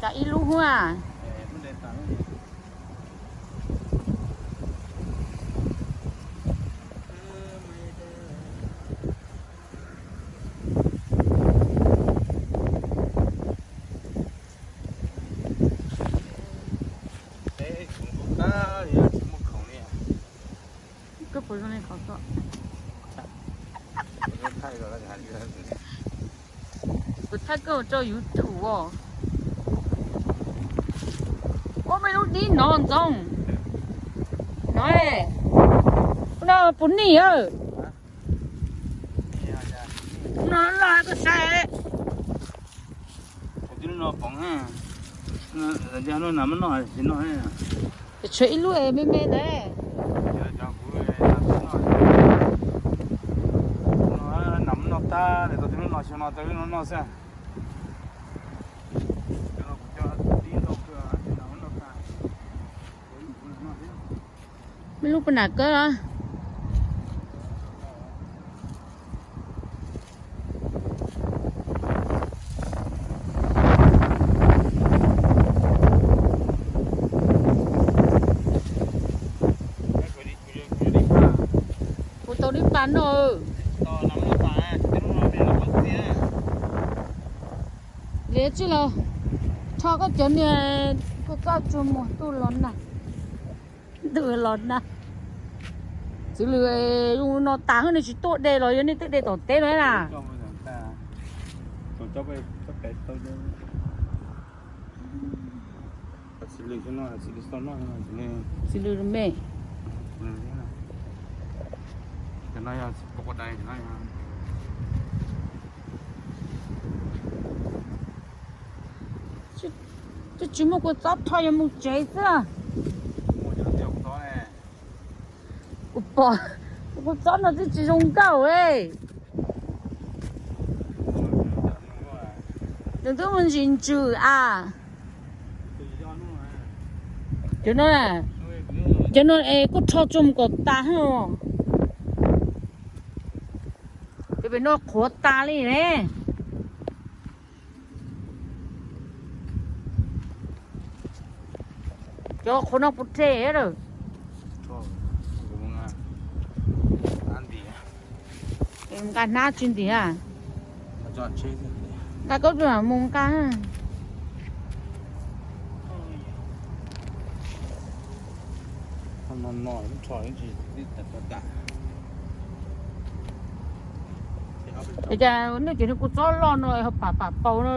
Cas ib lub hua. Koj puas zoo li qhov ko? Kuv thaij koj rau YouTube os. Ua me lub dib no ntxoog. No, no puas nij a? No los koj saib. Tshuav ib lub me me ntawd. Me lub puas nam kawg. Kuv tau dib pas no. Liam tsis los rho koj cov niag kua txob tsuag mus tuaj los na. Ntuj los na. Xws li zoo no tas nej tsis tuaj de los yog nej twb de tom teb no na. Xws li me. Twb tsis muaj kua txob rho, yog mus tsev xwb. Kuv pom kua txob no twb tsis zoo nkauj. Nws twb mus ntsis ntsws a. Cov no, cov no es kuj rho tsuag mus kom tas. Cov pem no qhuav tas li ne. Cov qhuav no puas rhe lawm? Nqa hnab tsis ntim a? Nqa koj mus nqa. Es cas nej cov niag kua txob loj no ho pam pam paus no.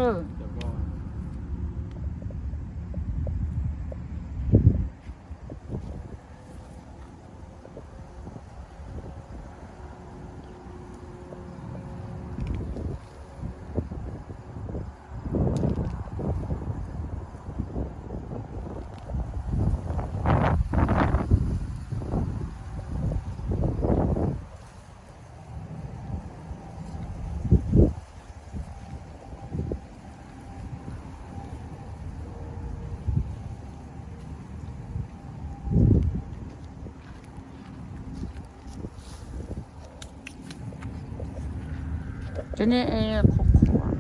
Cov niag qhuav qhuav.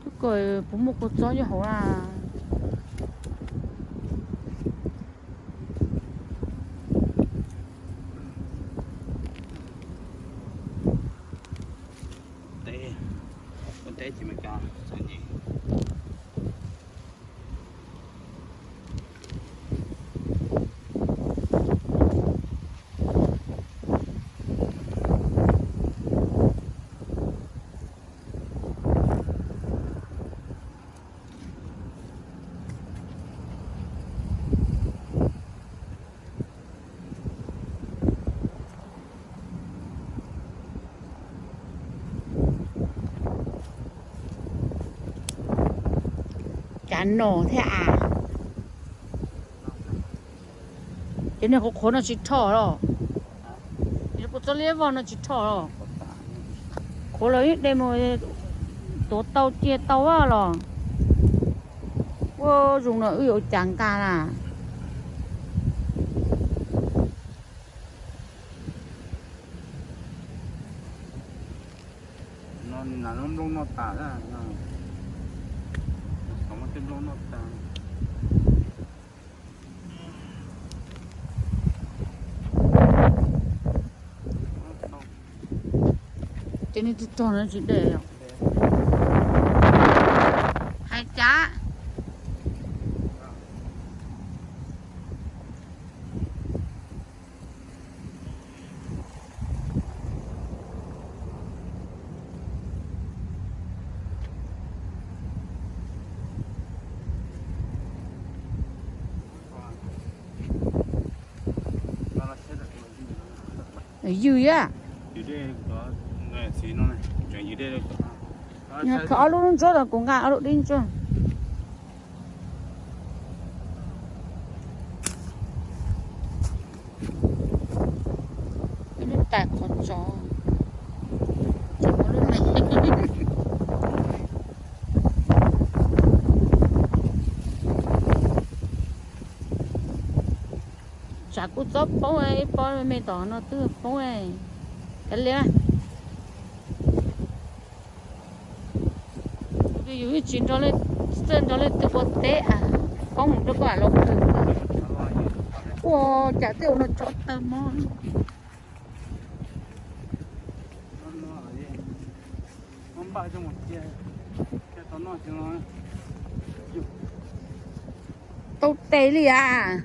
Twb kawg puas muaj kua txob nyob hauv a? Cas no thiab a? Cov niag qhuav qhuav no tsis rho los? Cov kua txob liab vog no tsis rho los? Qhuav los ib de mus tuav tau cia tau los? Ua zoo no wb yuav ua cas nqa na. Ces nej twb tog no tsis de os. Hais cas? Ywg a. Khaws ob lub ntsuab los kuv nqa ob lub dib ntsuab. Ib lub tais qhov tsov, tsam kuv txob poob, ib pob me me tom no twb poob. Kav liam, yus ib tsis nrog leej, txawj nrog leej twg ua teb, poob mus rau koj los khwv. Ua cas tej ua no tsov tawg mog. Tau tes li as.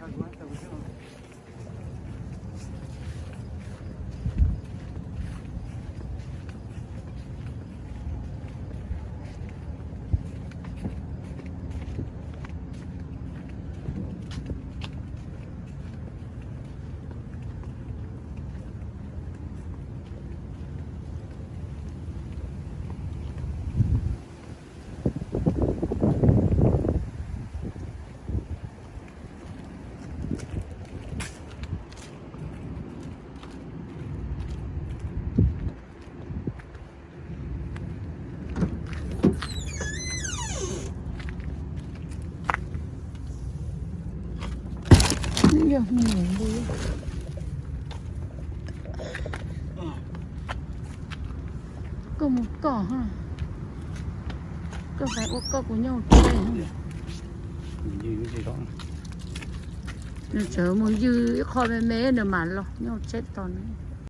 Koj mus koj, koj hais ua koj, kuv nyob hauv tsheb. Nws tseem mus ywg ib qho me me nws mam los nyob hauv tsheb tos nws.